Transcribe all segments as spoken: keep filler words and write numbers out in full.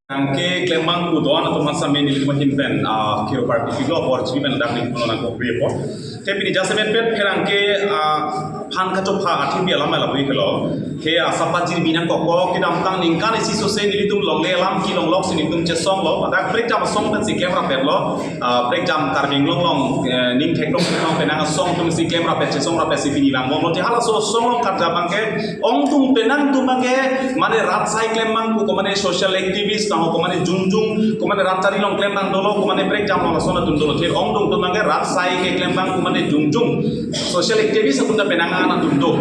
Anke klembang pu do-an atum asam nelitum ahin pen, ah, kiro party pilo apor chini pen dak nelitum nangkokri apor. Te pini jasemet pen pherangke, ah, phan kachopha athe bi alam ala bui kelo. Ke asap pajir binang koko kedamtang ningkan isi sose nelitum longle alam kelong lok si nelitum chesonglo. Dak prekjam asong pensi klem rapetlo. Ah, prekjam Karbi Anglong along, eh, ning theklong theklong penang asong atum si klem rapet chesong rapet si pini vangbomlo. Te halaso asong along karja abangke ongdung penang atum abangke mane rat asai klembang pu, komane social activist, taho komane jongjung, komane rat chari along klembang dolo, komane prekjam along lason atum dolo. Te ongdung atum abangke rat asai keklembang komane jongjung social activist atum ta penang an atum do.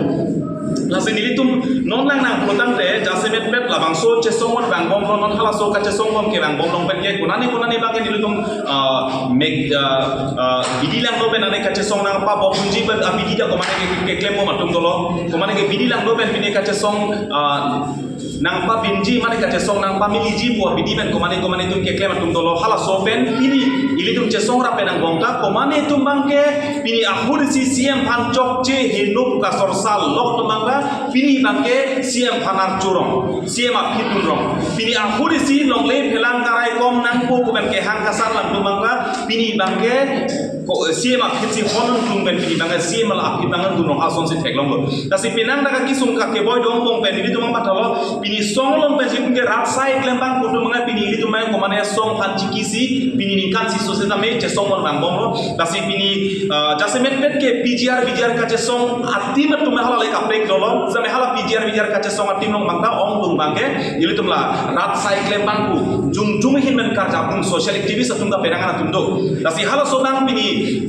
Lasi nelitum non nang nang pulotangte jasemet pet labangso chesong vangbomlo, non halaso kachesong bom ke vangbom along pen ke konane konane abangke nelitum, ah, mek, ah, ah, bidi langno pen ane kachesong nangpabomji pen, ah, bidi ta komane ke, ke, keklembom atum dolo. Komane ke bidi langno pen pini kachesong, ah, nangpabinji mane kachesong nangpamiliji pu abidi pen komane komane atum keklem atum dolo. Halaso pen pini ilitum chesong rap pen angbong ta komane atum abangke pini ahut isi C M aphan chokche heno pu kasorsal lok atum abangke pini abangke C M aphan archurong, C M aphi dunrong. Pini ahut isi longle phelang karai kom nangpo pu pen kehang kasar lang atum abangke pini abangke ko C M aphi si hon tung pen pini abangke C M aphi abang dunrong asonsi theklonglo. Lasi penang dak kesung ka keboi dong bong pen nelitum abang pathalo pini song along pen si ilitum ke rat asai klembang pu atum abangke pini ilitum abangke komane asong aphan chikisi pini ningkan isi sose tame chesong vangbomlo. Lasi pini, ah, jasemet pet ke P G R, P G R kachesong atim atum hala le kaprek dolo. Same hala P G R, P G R kachesong atim along abang ta ongdung abangke ilitum la rat asai klembang pu jongjung ahin pen karja pu social activist atum ta penang an atum do. Lasi halaso abang pini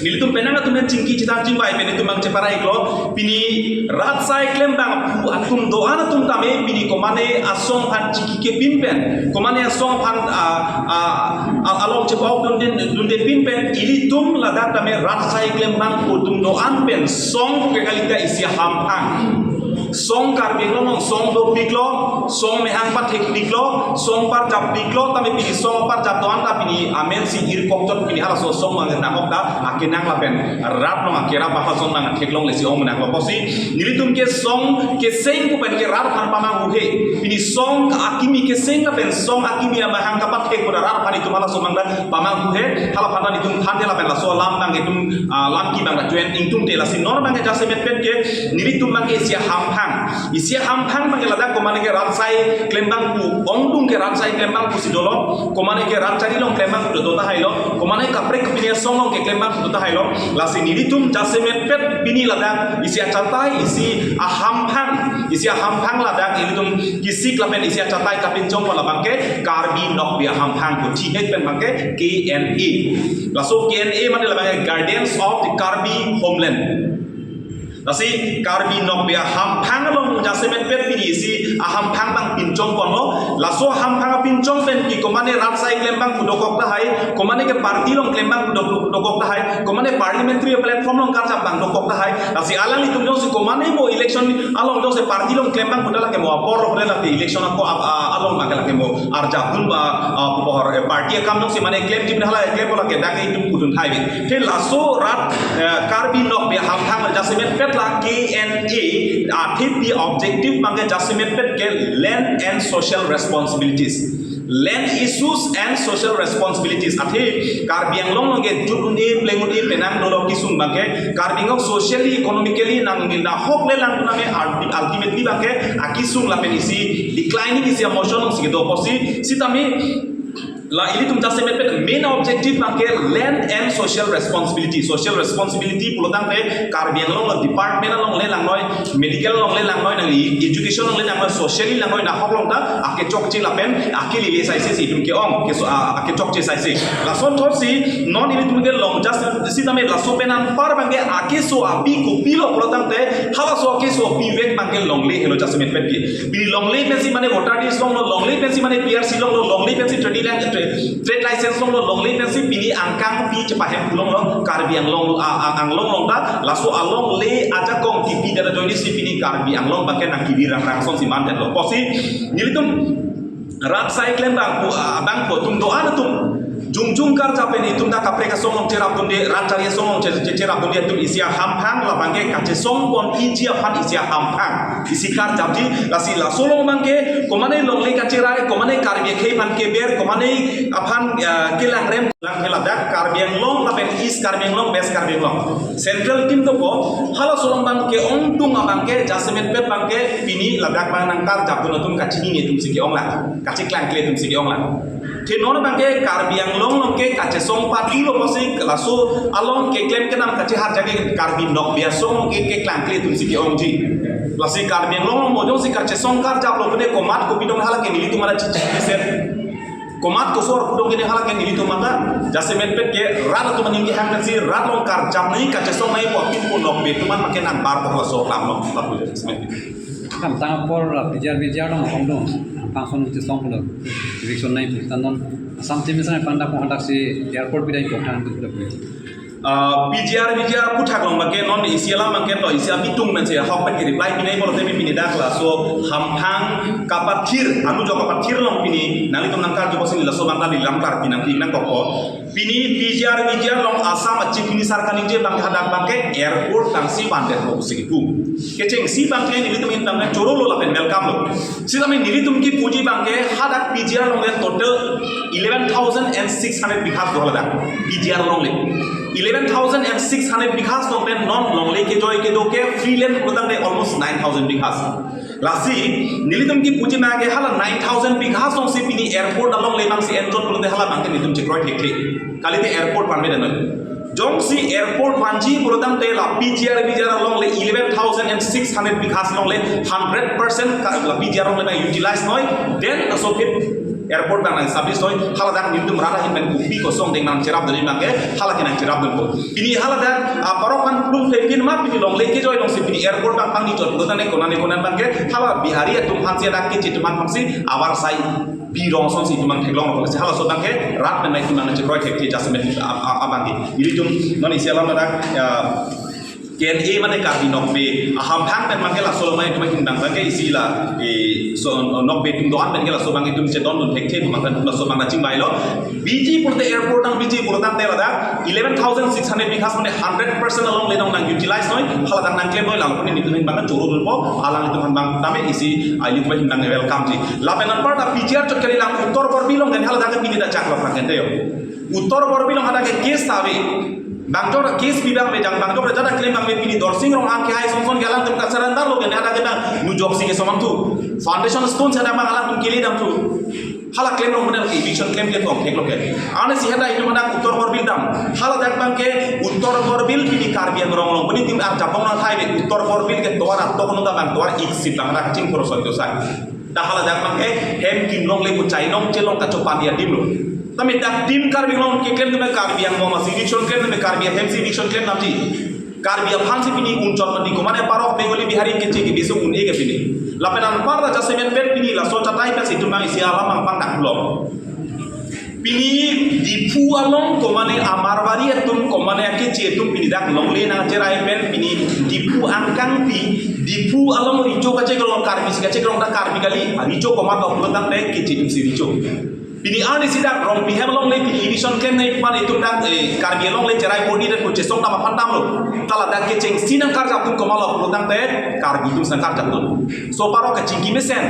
nelitum penang atum pen chingki chethan chingvai pen nelitum abang cheparai iklo. Pini rat asai klembang pu atum do-an atum tame pini komane asong aphan chiki kepin pen, komane asong aphan, ah, ah, ah, along chepok dunde, dunde pin pen ilitum ladak tame rat asai klembang pu atum do-an pen song ke kali ta isi ahamphang. Song Karbi Anglong along song dopiklo, song mehang pathekpiklo, song parjappiklo, tame pini song parjap do-an ta pini amen si irkok tot pini halaso song abang nangkok ta akenang lapen rat along akerap ahason nangtheklongle si ong nangkok pusi nelitum ke song keseng pu pen ke rat aphan pamanghuhe. Pini song akimi keseng lapen song akimi amahang kapathek pu ta rat aphan itum halaso abang ta pamanghuhe. Hala aphan ta itum thanthe lapen laso alam abang itum, ah, lam ke abang ta join ingtungte. Lasi non abangke jasemet pet ke nelitum abangke isi ahamphang. Isi ahamphang abangke ladak komane ke rat asai klembang pu, ongdung ke rat asai klembang pusi dolo, komane ke rat chari along klembang pu do tahailo, komane kaprek pini asong along keklembang pu do tahailo. Lasi nelitum jasemet pet pini ladak isi achatai, isi ahamphang, isi ahamphang ladak ilitum kesik lapen isi achatai kapinchong pon abangke Karbi Nokbe Ahamphang pu thihek pen abangke K N A. Laso K N A mane labangke Guardians of the Karbi Homeland. Lasi Karbi Nokbe Ahamphang along jasemet pet pini isi ahamphang abang pinchong ponlo. Laso ahamphang apinchong pen ke komane rat asai klembang pu dokok tahai, komane ke party along klembang pu dok-, dokok tahai, komane parliamentary platform along karjap abang dokok tahai. Lasi alanglitum jongsi komane mo election along jongsi party along klembang pu ta lake mo apor lo pu ta lake election ako ap-, a-, along lake lake mo arjap dun ba, ah, pu apor, eh, party akam jongsi mane klemji pu hala klem pu lake dak itum pudun thai bi. Te laso rat, eh, Karbi Nokbe Ahamphang jasemet pet la K N A athe pi objective abangke jasemet pet ke land and social responsibilities. Land issues and social responsibilities. Athe Karbi Anglong along ke jut un-e pleng un-e penang dolo kesung abangke Karbi Anglong socially, economically nang nahok le lang name ulti-, ultimately abangke akesung lapen isi declining isi motion alongsi kedo pusi sitame la ilitum jasemet pet main objective abangke land and social responsibility. Social responsibility pulotangte Karbi Anglong along department along le langnoi, medical along le langnoi, nangli education along le langnoi, socially langnoi, nahok along ta akechokche lapen akelele saise si itum ke-ong, keso-, a-, akechokche saise. Lason thotsi non ilitum ke long just sitame laso pen anpar abangke akeso api kopilo pulotangte halaso akeso api vek abangke longle helo jasemet pet ke. Pini longle pensi mane voter list longlo, longle pensi mane P R C longlo, longle pensi trading land, tra-, trade license longlo, longle pensi pini angkang pi chepahem longlo, Karbi Anglong, a, a, Anglong along ta, laso alongle ajakong kipi dana joinesi pini Karbi Anglong abangke nangkibi rangrang asonsi mandetlo. Pusi, nelitum rat asai klembang pu, a, abang pu atum do-an atum. Jongjong karjap pen itum ta kaprek asong along cherapdunde, rat chari asong along che-, che-, cherapdunde atum isi ahamphang labangke kachesong pon piji aphan isi ahamphang. Isi karjapji, lasi laso along abangke, komane longle kacherai, komane Karbi akhei aphan keber, komane aphan, ah, kelang rem, lang ke ladak Karbi Anglong, lapen East Karbi Anglong, West Karbi Anglong. Central team dopo, halaso along abangke ongdung abangke, jasemet pet abangke, pini ladak abang nangkarjapdun atum kachini atum si ke-ong lang, kacheklangkle atum si ke-ong lang. Te non abangke Karbi Anglong along ke kachesong patulo pusi laso along keklem kenam kachehar jake Karbi Nokbe Asong along ke keklangkle atum si ke-ongji. Lasi Karbi Anglong along mo jongsi kachesong karjaplo pune komat kopi dong hala ke nelitum mata chichi mesen. Komat kosor pudong ke hala ke nelitum mata. Jasemet pet ke rat atum aning kehang pensi rat along karjap nai kachesong nai po atum po Nokbe atum an make nangbar po laso lam along lapu jasemet. Kam tang apor, uh, P G R V G R along ongdung, uh, function kachesong pulo, eviction nai pu, ta non Assam team sa panda pon hadak si airport bidai kok thang tu pulo. Ah, P G R V G R aphuthak along abangke non isi alam abangke to isi abitung mense ahok pen ke reply pinai pulote pini dak laso hamphang kapathir, anu jo kapathir along pini nanglitum nangkarju pusi laso abang neli lam klar pinang pinang kok po. Pini P G R V G R along Assam a Chief Minister kaningje abang hadak abangke airport tangsi vandet lo pusi kipu. Kechengsi abangke nelitum ahin abangke chorolo lapen welcome lo. Sitame nelitum kipuji abangke hadak P G R along le total eleven thousand and six hundred bighas do ladak. P G R along le eleven thousand and six hundred bighas do pen non longle kejoi kedo ke free land putang de almost nine thousand bighas. Lasi nelitum kipuji abangke hala nine thousand bighas alongsi pini airport along le abangsi enjot pulote hala abangke nelitum chekroi thekthe. Kalite airport vanme dano. Jongsi airport vanji pulotangte la P G R V G R along le eleven thousand and six hundred bighas along le hundred percent ka la P G R along le nang utilize noi, then laso aphi airport abang nang establish noi, hala dak nelitum rat ahin pen kopi kosong deng nangcherapdun abangke, hala ke nangcherapdun ko. Pini hala dak, ah, parok aphan plum le pin ma pini longle kejoi alongsi pini airport abang pangni chot pulotangte konane konane abangke, hala Bihari atum aphansi dak keche atum aphansi avarsai birong asonsi itum abang theklong rok si halaso abangke rat pen nai itum abang chekroi thek ke jasemet a, a, abangke. Nelitum non isi alam ladak, ya, K N A mane Karbi Nokbe ahamphang pen abangke laso lo mai itum ahin abang abangke isi la, eh, so, Nokbe atum do-an pen ke laso abang itum chedondun thekthe itum abang laso abang chingvailo. Biji pulote airport nang biji pulotangte ladak eleven thousand six hundred bighas mane hundred percent along le nang utilize noi, hala dak nangklem noi, lalu puni nelitum ahin abang chorodunpo, alanglitum ahin abang tame isi ailitum ahin abang welcome ji. Lapen anparta P G R chot kali lang Uttar Borbil along kan hala dak pini dak chak lok lang kan yo. Uttar Borbil along hadak ke case ta ave. Bang jor case pi abang ave jang bang jor jada klem abang ave pini Dorsing Ronghang kehai songson ke alangtum kasaran darlo kan hadak ke abang nu joksi ke somanthu. Foundation stone sa abang alangtum kele damthu. Hala klem rong model eviction klem ke tong thek lo ke. Ane si hada itum hadak Uttar Borbil dam. Hala dak abangke Uttar Borbil pini Karbi Anglong along. Pini tim arjapong nang hai be Uttar Borbil ke tovar atok nung abang tovar ik sip abang hadak ching poro soi tosai. Dak hala dak abangke hem kim longle ko chainong chelong kachopan dia dim lo. Tame dak tim Karbi Anglong keklem tame Karbi Anglong masi eviction klem tame Karbi hem si eviction klem namji. Karbi aphansi pini unchot mati komane parok Bengali Bihari keche ke bisu un-e ke pini. Lapen anparta jasemet pen pini laso chatai pensi itum abang isi alam abang pangdak lo. Pini Diphu along komane a-Marwari atum komane akeche atum pini dak longle nangcherai pen pini Diphu angkang pi Diphu along recho kachekrong Karbi si kachekrong dak Karbi kali. Recho komat lo pulotangte keche atum si recho. Pini arni si dak Rongpi hem along le pini eviction klem nai pan itum dak, eh, Karbi along le cherai podi dak ko chesong tam aphan tam lo. Ta ladak kechengsi nangkarjapdun komat lo pulotangte Karbi atum si nangkarjapdun. So parok kachingki mesen.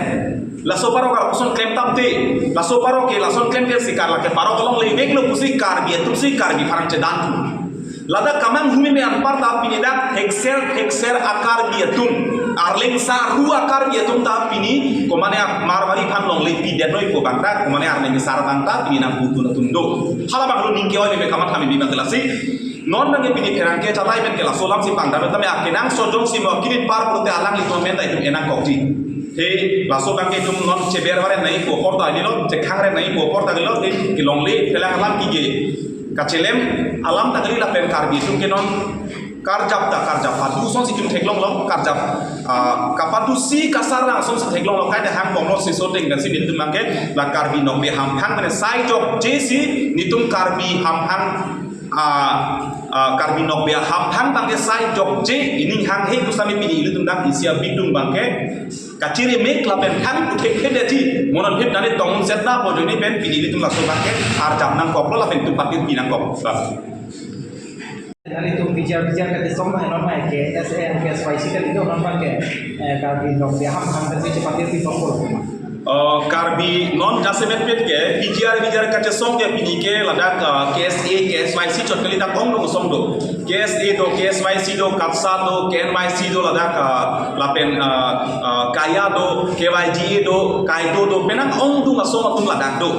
Laso parok arpuson klem tamte. Laso parok ke lason klem ke sikar lake parok along le vek lo pusi Karbi atum si Karbi pharang chedan. Ladak kamang humi me anparta pini dak thekser thekser a-Karbi atum, Arleng Saru a-Karbi atum ta pini komane a-Marwari aphan longle pidet noi ko abang ta komane Arleng Sar abang ta pini nangpudun atum do. Hala abang lo ning ke-oi me kamatha me bi abang ke lasi. Non abang ke pini pherangke chatai pen ke laso alam si pangdam tame akenangsot jongsi mo kirit par pulote alanglitum amen ta itum enang kokji. He laso abang ke itum non cheber varen nai ko apor ta ni lo, chekhang ren nai ko apor ta ni lo, he kelongle phelang alam kije. Kachelem alam ta kali lapen Karbi atum ke non karjap ta karjap padu asonsi itum theklong lo karjap, ah, kapadu si kasar nang asonsi theklong lo kai dak hang bongno si so deng dan si nelitum abang ke la Karbi Nokbe hamphang mane sai jokje si nelitum Karbi hamphang, ah, ah, Karbi Nokbe hamphang abang ke sai jokje ining hanghe pu sami pini ilitum dak isi abitung abang ke kachiri mek lapen thang puthek thedetji. Mo non phit nani tong setna pu ajoine pen pini ilitum laso abangke arjap nangkoklo lapen itum patir pi nangkok. Nelitum P G R, P G R kachesong ma non ma ke S A, ke S Y C kali do non abangke, eh, Karbi Anglong ya ham ham ke chepatir pi pokok. Oh, Karbi non jasemet pet ke P G R, P G R kachesong ke pini ke ladak, ah, K S A, K S Y C chot kali, dak ongdung asong do. K S A do, K S Y C do, KATSA do, K N Y C do, ladak, ah, lapen, ah, ah, KAYA do, K Y G A do, KAITO do, penang ongdung asong atum ladak do.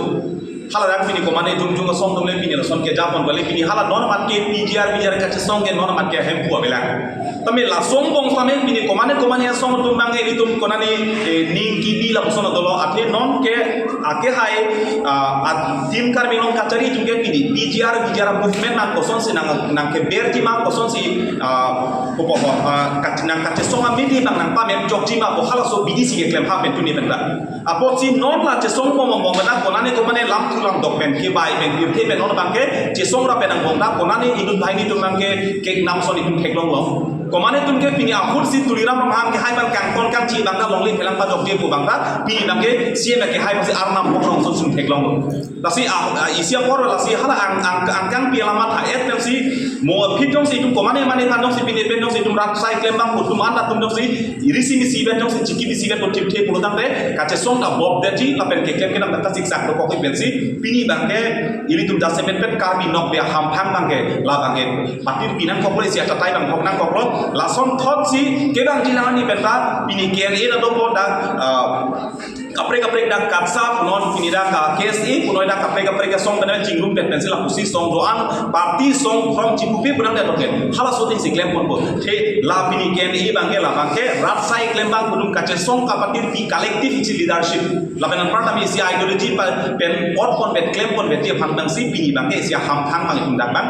Haladak pini komane jongjong asong atum le pini lason kejapon kali, pini hala non amat ke P G R, P G R kachesong ke non amat ke hemphu avelang. Tame lason bong tame pini komane komane asong atum abangke ilitum konane, eh, ning kibi lapuson dolo, athe non ke ake hai, ah, at Team Karbi Anglong kachari atum ke pini P G R, P G R movement nang kosonsi nang, nangkeberji ma, kosonsi, ah, kopo, ah, kach-, nangkachesong amidi abang nangpamemchokji ma pu halaso abidi si keklem ha pen tuni pen ta. Apotsi non la chesong bom bom dak konane komane lamthu lamdok pen, kebai pen, pirthe pen non abangke chesong ra pen angbong dak konane inut banghini atum abangke kek nam ason itum theklonglo. Komane atum ke pini ahut si Tuliram Ronghang kehai abang kangton kangchi abang dak longle phelang pajokje pu abang dak pini abangke C M kehai abang si Arnam Mokrong ason sung theklonglo. Lasi, ah, ah, isi apor lasi hala ang, ang, angkang pi alamat ha-et pensi mo phit jongsi itum komane mane kan jongsi pini pen jongsi itum rat sai klem abang pu atum anda atum jongsi iri si misi vet jongsi chiki misi vet pu chipthe pulotangte kachesong ta bobdetji lapen keklem kedam ta kasiksak dokok pensi pini abangke ilitum jasemet pet Karbi Nokbe Hamphang abangke la abangke patir pi nangkoklo, isi atatai abang thok nangkoklo, lason thotsi kevangji lang ani pen ta pini K N A ta dopo dak, ah, kaprek kaprek dak KATSA punon pini dak, ah, K S A punon dak kaprek kaprek asong pen chingrum pen pensi lapusi song do-an party song from chipupi pu nangdet oke. Halaso tin si klemponpo. The la pini K N A abangke la abangke rat sai klem abang pu atum kachesong kapatir pi collective isi leadership. Lapen anparta isi ideology pa pen otpon pen klemponvetji aphan abangsi pini abangke isi Hamphang abang itum dak abang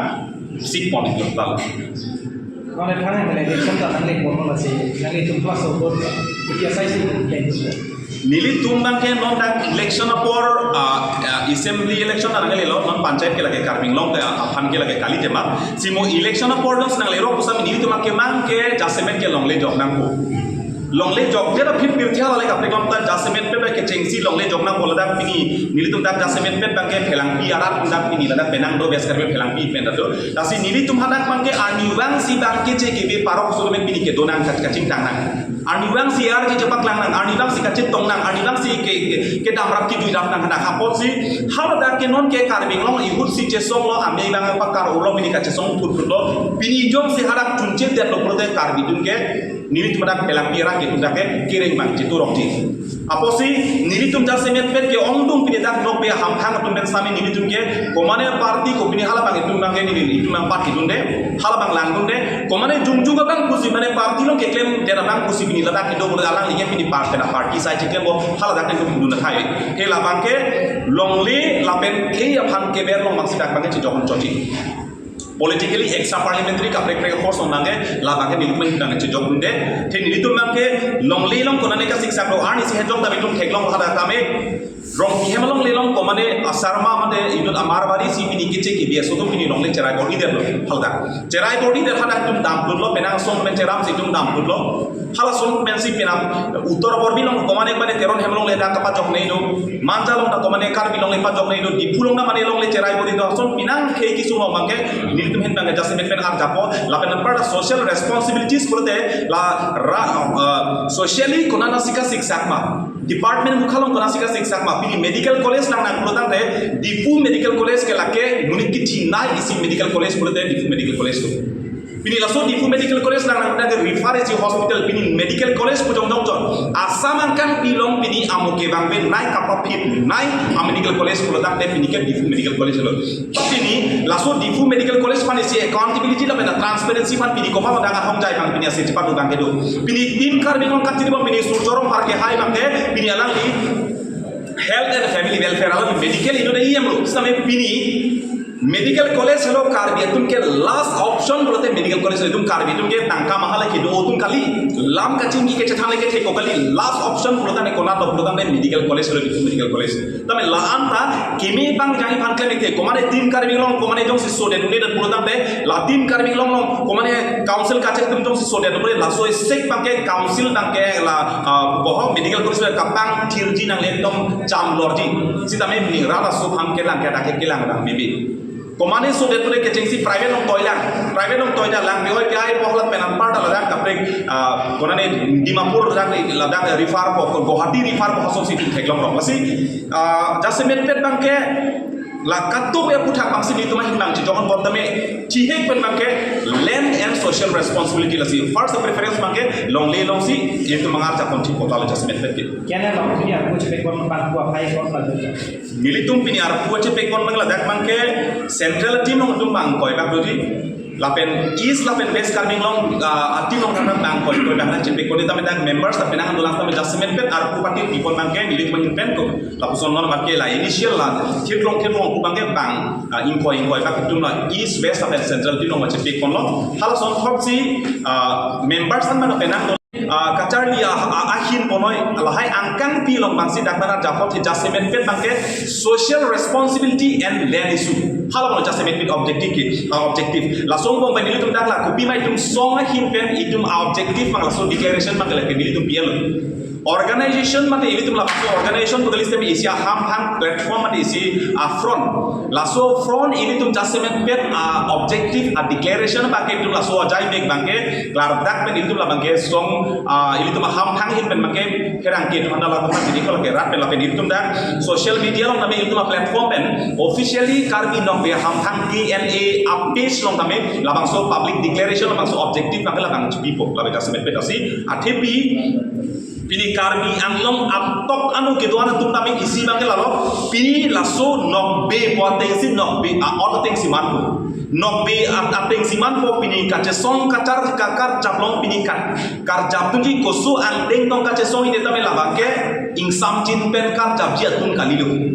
sikpon itum tal. Non Hamphang election ta nangle kono lasi nanglitum plus o vote iti asai si nangle. Nelitum abangke non dak election apor, ah, ah, assembly election ta nanglelo, non panchayat ke lake Karbi Anglong ke, ah, aphan ke lake kali tema. Si mo election apor dong si nanglerok pusam nelitum abangke mang ke jasemet ke longle jok nangpo. Longle jokdet aphi pirthe hala le kaprek lam ta jasemet pet kechengsi longle jok nangpo, ladak pini nelitum dak jasemet pet abangke phelangpi arat dak pini ladak penang do, West Karbi phelangpi pen do. Lasi nelitum hadak abangke arnivang si abangke che kebe parok sulumen pini kedo nang kach-, kachingtang nang. Arnivang si arje chepaklang nang, arnivang si kachetong nang, arnivang si ke, ke, kedam rap kejui rap nang hadak apotsi haladak ke non ke Karbi Anglong ihut si chesonglo, ame abang pakar ulo pini kachesong thut thutlo. Pini jongsi hadak chunchedetlo pulote Karbi atum ke nelitum hadak phelangpi arat ke atum dak ke kereng abang cheturokji. Apotsi nelitum jasemet pet ke ongdung pini dak Nokbe Hamphang atum pen sami nelitum ke komane party ko pini hala abang itum abangke neli itum abang party dunde, hala abang lang dunde, komane jongjong abang pusi mane party along keklemdet abang pusi pini ladak kedo bule alangli ke pini party na party sai cheklempo, haladak ke dun dunde thai. He la abangke longle lapen khei aphan keber along abangsi dak abangke chejok chotji. Politically extra parliamentary kaprek prek force abangke la abangke nelitum abangke chejok dunde. The nelitum abangke longle along konane kasiksak do arni si hejok ta itum theklong hadak tame Rongpi hem along le along komane asarma mate inut a-Marwari si pini keche kebi aso atum pini longle cherai bor-idetlo haladak. Cherai bor-idet hadak itum damdunlo, penang asong pen cheram si itum damdunlo. Halason pensi penang Uttar Borbil along komane komane Teron hem along le dak kapajok nei do. Manja along ta komane Karbi along le pajok nei do. Diphu along ta mane along le cherai bor-i do. Lason penang khei kesung along abangke nelitum ahin abangke jasemet pen arjappo. Lapen anparta social responsibilities pulote la ra, uh, socially konane si kasiksak ma. Department mukha along konane si kasiksak ma, pini medical college nang nang pulotangte, Diphu Medical College ke lake monit kechinai isi medical college pulote Diphu Medical College do. Pini laso Diphu Medical College nang nang pulotangte refer isi hospital, pini medical college pu jongjong chot. Assam angkang pi along pini amo kevang pen nai kapaphi nai a-medical college pulotangte pini ke Diphu Medical College lo. Pini laso Diphu Medical College aphan isi accountability lapen transparency aphan pini komat adang ahongjai abang pini ase chepadu abang kedo. Pini Team Karbi Anglong kachiri abang pini Surjya Rongphar kehai abangke pini alangli Health and Family Welfare along medical inut E M lo. Same pini Medical college helo Karbi atum ke last option pulote medical college helo, itum Karbi atum ke tangka mahala kedo atum kali, lam kachingki kechethan le kethek ko kali, last option pulote ne kona to pulote ne medical college helo, itum medical college. Tame la-an ta keme pangjahi aphan klem ik the, komane Team Karbi Anglong, komane jongsi sodet un'edet pulo tangte, la Team Karbi Anglong along, komane council kachek atum jongsi sodet un'edet, laso isik abangke council abangke la, ah, bohok medical college kapangthirji nangle, ekdom chamlorji. Sitame pini rat aso aphan kelang ke dak ke kelang dang mimi. Komane sodet pure kechengsi private along toilang, private along toilang, lang ke oi ke ai bohok lapen anparta ladak kaprek, ah, konane Dimapur ladak, ladak refer ko, Guwahati refer ko, halason si theklong rong. Lasi, ah, jasemetpet abangke la katuk ya puthak abangsi nelitum ahin abang chijokon bom tame, chihek pen abangke land and social responsibility lasi. First preference abangke longle alongsi itum mangar chapon chipotalo jasemetpet ke. Kene long, pini arpu chepekpon abang ko aphai kon lagi. Nelitum pini arpu chepekpon abang ladak abangke central team along itum bang koi bak doji. Lapen East lapen West Karbi Anglong, ah, a-team along tangka bang koi koi bang chepekpon, tame dak members lapen nang dolang tame jasemetpet arpu pati pipon abangke nelitum ahin pen ko. Lapuson non abangke la initial la thirlong thirlong ko abangke bang, ah, ingkoi ingkoi bak itum la East West lapen central team along chepekponlo. Halason thotsi, ah, members an abang lapen nang ah, kacharli a, a, ahin ponoi, lahai angkangpi along abangsi dak nana japot he jasemetpet abangke social responsibility and land issue. Hala abang jasemetpet objective ke, ah, objective. Lason abang pen nelitum dak la kopima itum song ahin pen itum a-objective abang laso declaration abang lake nelitum P L O. Organization mate ilitum laso organization pu kali sitame isi ahamphang platform mate isi a-front. Laso front ilitum jasemetpet a-objective a-declaration abangke itum laso ajai mek abangke klardak pen ilitum labangke song, ah, ilitum ahamphang ahin pen abangke pherangke atum anta latum anta jini ko lake rat pen lapen ilitum dak social media along tame ilitum a-platform pen officially Karbi Nokbe Ahamphang K N A a-page along tame labangso public declaration labangso objective abangke labang chipipo lapen jasemetpet asi athepi pini Karbi Anglong atok anu kedo-an atum tame isi abangke lalo, pini laso nokbe pu atengsi nokbe a-ot atengsi manpo. Nokbe a-, atengsi manpo pini kachesong kachar kakar chaplong pini kar, karjap tunji koso angdeng tong kachesong ide tame labangke ingsamjin pen karjapji atum kalilo.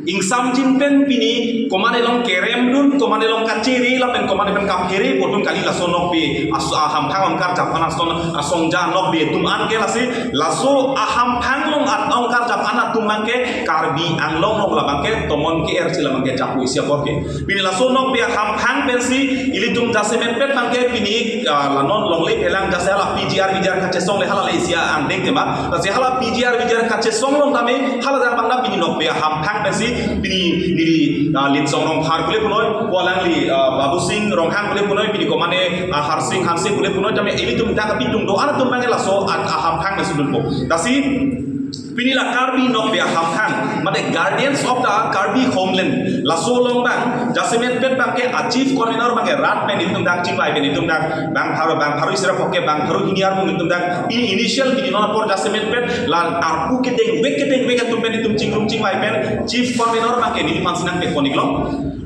Ingsamjin pen pini komane along kerem dun, komane along kachere lapen komane pen kaphere po atum kali laso nokbe as-, ahamphang along karjap an ason asongja nokbe atum an ke lasi laso ahamphang along at along karjap an atum abangke Karbi Anglong along labangke tomon ke-er si labangke japu isi apor ke. Pini laso nokbe ahamphang pensi ilitum jasemetpet abangke pini, ah, la non longle phelang jase hala P G R V G R kachesong le hala le isi angdeng tema. Lasi hala P G R V G R kachesong along tame hala dak abang na pini nokbe ahamphang pensi pini neli, ah, Litsong Rongphar kule punoi, pu alangli, ah, Babusing Ronghang kule punoi, pini komane, ah, Harsing Hanse kule punoi, tame ilitum dak apitung do-an atum abangke laso a-, ahamphang pensi dunpo. Lasi pini la Karbi Nokbe Ahamphang, mate Guardians of the Karbi Homeland, laso along abang jasemetpet abangke a-chief convener abangke rat pen itum dak chingvai pen itum dak bang pharo, bang pharo isi ra phoke bang pharo hini armu itum dak pini initial pini non apor jasemetpet la arpu kedengvek kedengvek atum pen itum chingrum chingvai pen chief convener abangke neliphan si nangpekpon iklo.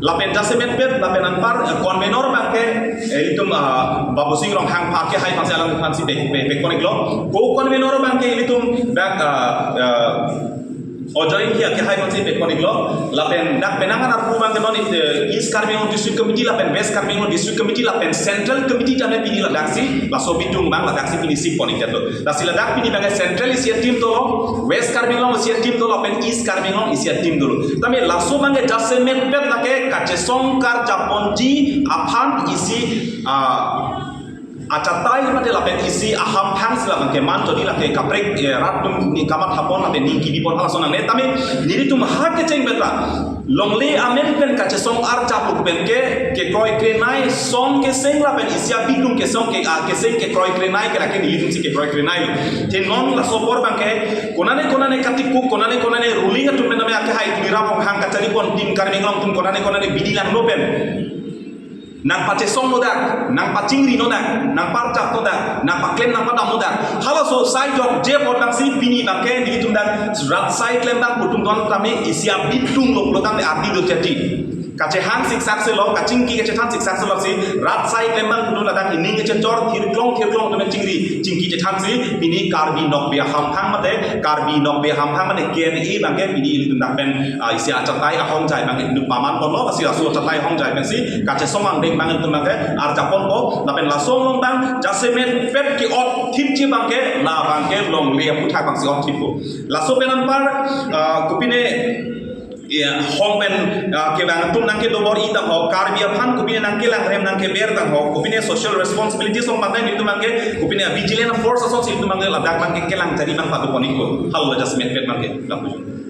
Lapen jasemetpet lapen anpar, eh, convener abangke, eh, itum, ah, Babusing Ronghang aphan kehai aphansi alangphan si pek, pek, pekpon iklo. Co-convener abangke ilitum dak, ah, ah, Ajoy Ingti kehai aphansi pekpon iklo. Lapen dak penang an arpu abangke non, eh, East Karbi Anglong District Committee lapen West Karbi Anglong District Committee lapen Central Committee jane pini ladaksi laso bitung abang ladaksi pini sik pon ikjatlo. Lasi ladak pini abangke Central isi a-team dolo, West Karbi Anglong isi a-team dolo, lapen East Karbi Anglong isi a-team dolo. Tame laso abangke jasemetpet lake kachesong karjap ponji aphan isi, ah, achatai mate lapen isi ahamphang si labangke man jodi lake kaprek, eh, rat atum ni kamatha pon lapen ning kebi pon halason nangne tame nelitum ha kecheng beta longle amen pen kachesong arjap pen ke kekroi krenai song keseng lapen isi abitung kesong ke, ah, keseng kekroi krenai ke lake nelitum si kekroi krenai. Te non laso apor abangke konane konane katikuk konane konane ruling atum pen tame akehai Tuliram Ronghang kachari pon Team Karbi Anglong atum konane konane bidi langno pen nangpachesongno dak, nangpachingri no dak, nangparjap no dak, nangpaklem nangpadam no dak. Halaso sai jokje apot abangsi pini abangke nelitum dak rat sai klem abang pu atum do-an tame isi abitung lo pulo tame ardi do jadi. Kachehang siksak si lo, kachingki kachethan siksak si lo si, rat sai klembang kudu ladak ining kachechor thirklong thirklong temen chingri, chingki chethan si, pini Karbi Nokbe Hamphang mate, Karbi Nokbe Hamphang mate K N A abangke pini ilitum dak pen, ah, isi achatai ahongjai abangke nu paman ponlo, asi asu achatai ahongjai pen si, kachesong angdeng abang ilitum abangke arjapon po, lapen laso along abang, jasemet pet ke-ot thipji abangke, labangke longle aputhak abang si ot thippo. Laso pen anpar, ah, kopine, ya, hong pen, ah, kevang atum nangkedobor-i tangho, Karbi aphan kopine nangkelang rem nangkeber tangho, kopine social responsibility song abangke nelitum abangke, kopine vigilant force asonsi nelitum abangke ladak abangke kelang jari abang pado poniko, halo jasemet pet abangke, lapu.